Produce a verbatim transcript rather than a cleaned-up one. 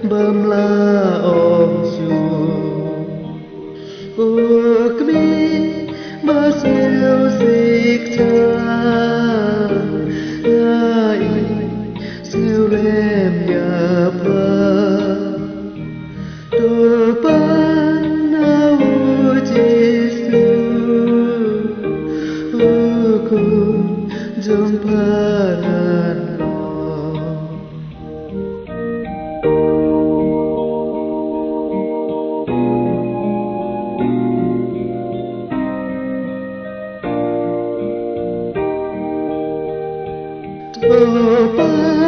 bym la ong shuh. U kmie ba sngewsih tang, nga i sngewrem ïa pha. To pan na u Jisu, u khun jong pha ngan long. To pan